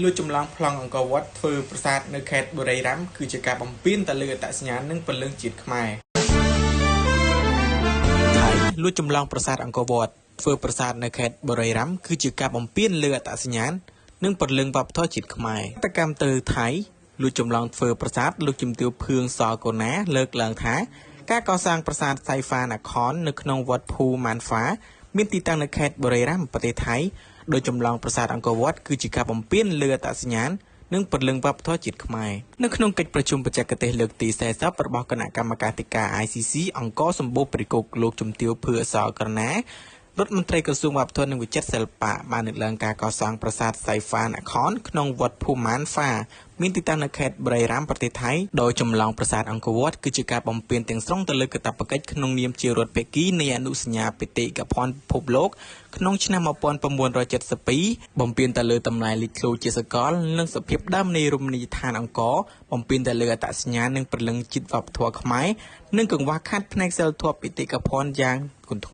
លួចចម្លងប្លង់អង្គរវត្តធ្វើប្រាសាទនៅខេត្តបុរីរ៉ាំគឺជាការបំពានទៅលើអត្តសញ្ញាណនិងព្រលឹងជាតិខ្មែរថៃលួចចម្លងប្រាសាទអង្គរវត្តធ្វើប្រាសាទនៅខេត្តបុរីរ៉ាំគឺជាការបំពានលើអត្តសញ្ញាណនិងព្រលឹងវប្បធម៌ជាតិខ្មែរតកម្មទៅថៃលួចចម្លងធ្វើប្រាសាទលោកជំទាវភឿងសកូណាលើកឡើងថាការកសាងប្រាសាទសៃហ្វាណាខននៅក្នុងវត្តភូម៉ាន់ហ្វាមានទីតាំងនៅខេត្តបុរីរ៉ាំប្រទេសថៃដោយចម្លងប្រាសាទអង្គរវត្តគឺជាការបំពានលើអត្តសញ្ញាណនិងព្រលឹងវប្បធម៌ជាតិខ្មែរនៅក្នុងកិច្ចប្រជុំបច្ចេកទេសលើកទី40របស់គណៈកម្មការធិការ ICC អង្គរសម្បូរព្រៃគុកលោកជំទាវភឿអសក្រណារដ្ឋមន្ត្រីក្រសួងវប្បធម៌និងវិចិត្រសិល្បៈបានលើកឡើងការកសាងប្រាសាទសៃហ្វានអាខនក្នុងវត្តភូម៉ានហ្វាមានទីតាំងនៅខេត្តបុរីរ៉ាំប្រទេសថៃដោយចម្លងប្រាសាទអង្គរវត្តគឺជាការបំពានទាំងស្រុងទៅលើកាតព្វកិច្ចក្នុងនាមជារដ្ឋភាគីនៃអនុសញ្ញាបេតិកភណ្ឌពិភពលោកក្នុងឆ្នាំ1972បំពានទៅលើតម្លៃលេចធ្លោជាសកលនិងសភាពដើមនៃរមណីយដ្ឋានអង្គរបំពានទៅលើអត្តសញ្ញាណនិងព្រលឹងជាតិវប្បធម៌ខ្មែរនិងកង្វះខាតផ្នែកសីលធម៌បេតិកភណ្ឌយ៉ាងធ្ងន់ធ្ងរ។